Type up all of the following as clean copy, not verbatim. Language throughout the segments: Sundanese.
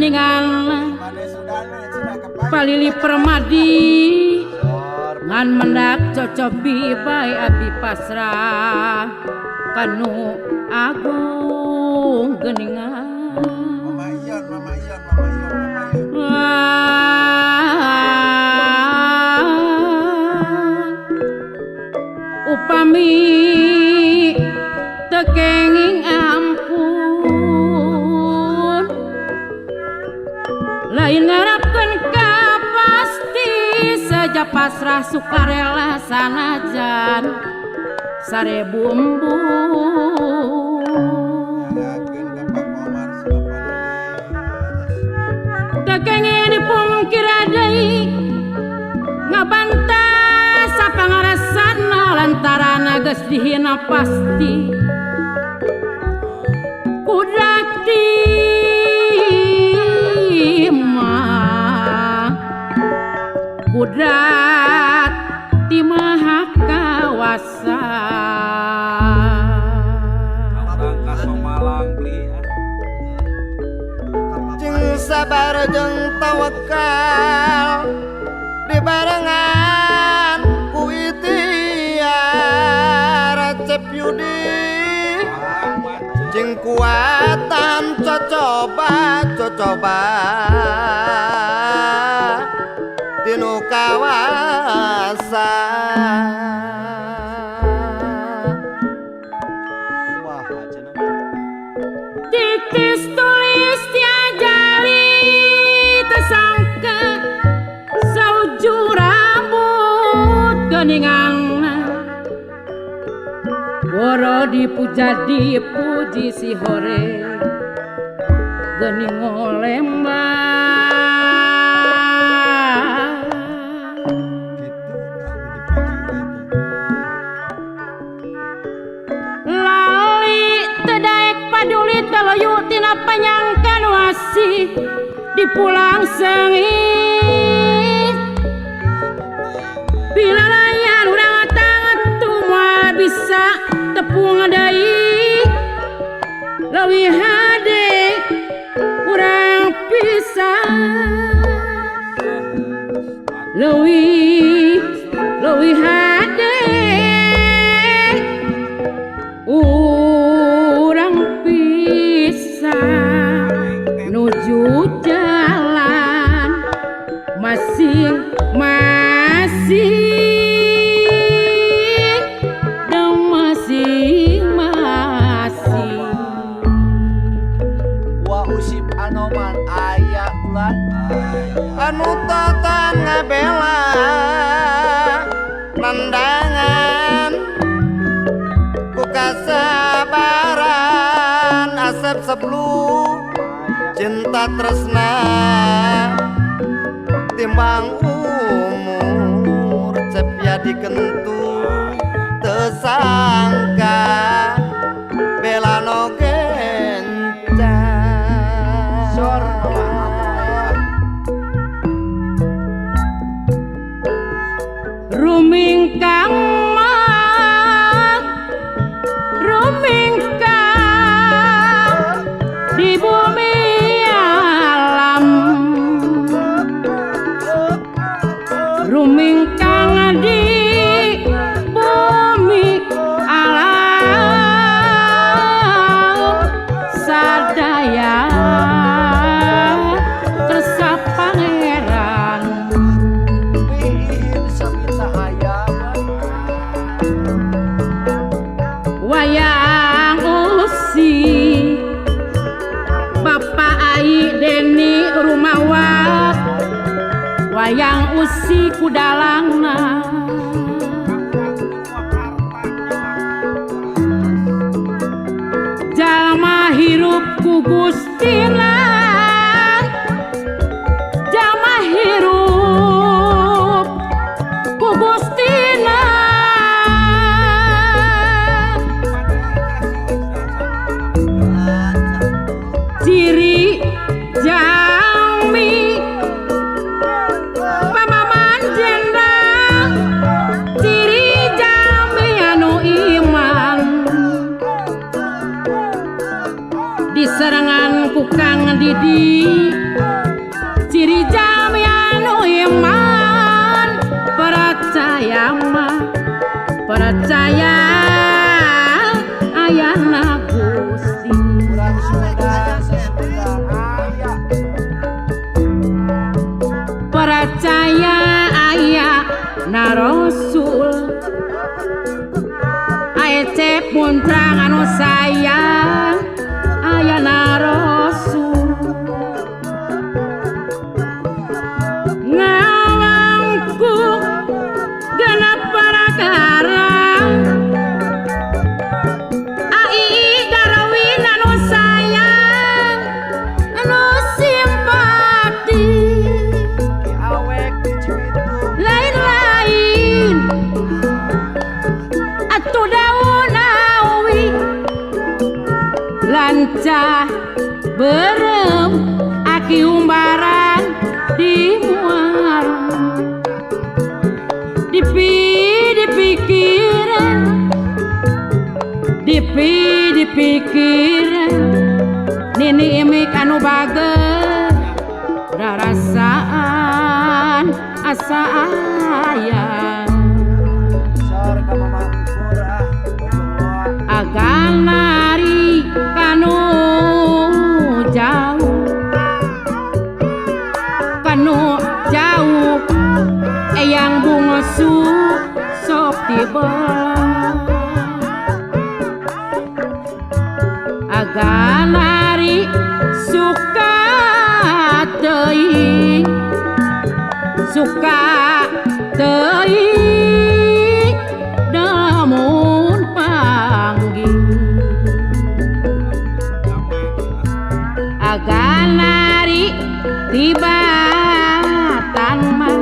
geningan Palili Permadi ngan mendak cocobi bae abdi pasrah kanu agung geningan. Mama Ion, Mama Ion, Mama Ion, Mama Ion. Upami teu kenging ampun lain ngarapkeun ka pasti saja pasrah sukarela sanajan sarebu embun. Nyalakeun ka Pak Komar sama Palili. Teu kenging dipungkir deui ngabantah sapangaresana lantaran geus dihina pasti kudak mah kudrat ti Maha Kawasa. Urang ka Somalang beli ah. Jeung sabar jeung tawakal dibarengan ku ikhtiar Cep Yudi jeung kuatan cocoba cocoba tinu kawasa. Kumaha cenah? Titis tulis tiajali tersangka sauju rambut geningan boro dipuja dipuji si hore gening ngolembang. Gitu tah nu dipuji teh. Lali teu daek paduli teu tina panyangka nu asih dipulang seungit pilalayan urang tangan moal bisa tepung deui leuwih hade urang pisah leuwih leuwih hade urang pisah nuju jalan masing-masing dan masing-masing. Wa Usip Anoman aya ulan. Anu toton ngabela nandangan ku kasabaran asep seblu cinta tresna timbang umur Cep ya dikentu tersangka bela no gencar. Sor mah Rumingkang mah rumingkang di bumi alam rumingkang di bumi alam sadaya kersa pangeran. Piin samita hayam. Wayang usi Bapak Ai Deni Rumawat wayang usi kudalangna jalma hirup ku Gustina jalma hirup ku Gustina ciri jami pamaman jenda ciri jami anu iman diserangan ku Kang Didi. Percaya ayana Gusti. Urang Sunda Sesunda aya. Percaya aya na Rasul. Aecep Muntrang anu sayang ayana Rasul. Ngawangku genep perkara Ai Darwin anu sayang anu simpati. Ki Awek di Cibitung. Lain-lain atuh daun awi lancah berem aki umbaran di muara dipi dipikiran dipi dipikiran nini imik anu bager rarasaan asa aya. Sor ka Mamah Engkur ah. Bogoa. Agan nari kanu jauh kanu jauh eyang bungsu sok tiba agan nari suka teuing suka teuing namun panggil agan nari tiba tanma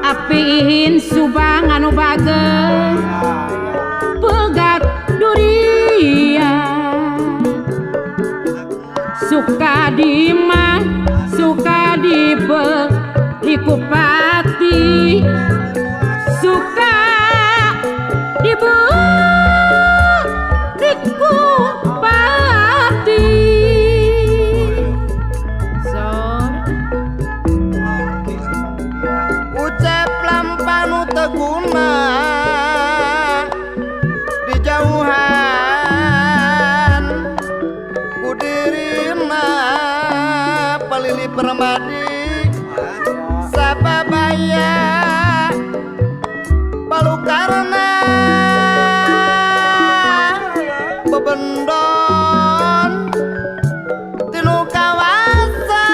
apihin Subang anu bager pegat durian suka dimah suka dibeli kupati suka dibeli kupati. Sor. Ucap lampanu teguna di jauhan ku dirina palili permadi sababaya palukarna bebendon tinu kawasa.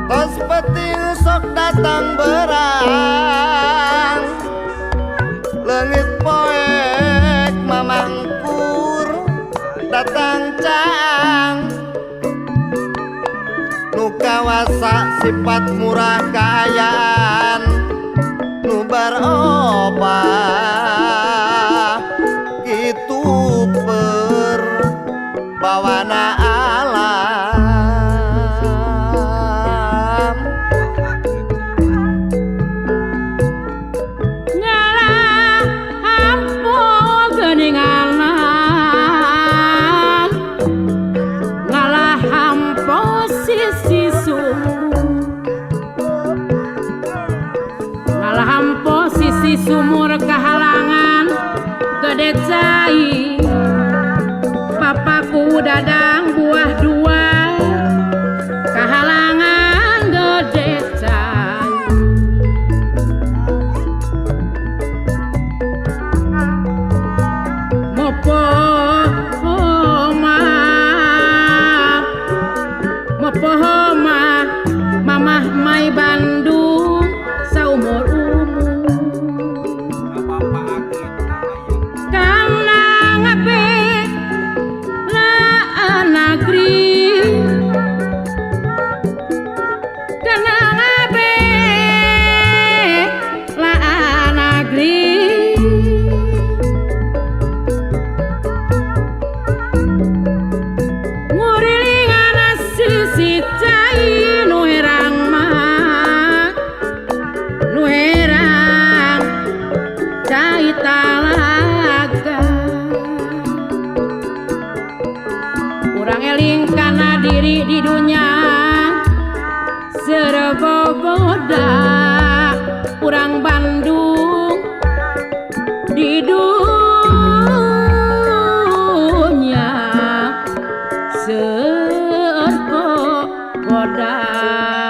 Tos peting sok datang berang leungit poek mamangkur datang caang nu kawasa sifat murah kaayaan nu barobah kitu per bawana alam. Ngalah hampo geuninganan ngalah hampo sisi sumur ngalah hampo sisi sumur kahalangan gede cai papaku dadang. Seueur godaan.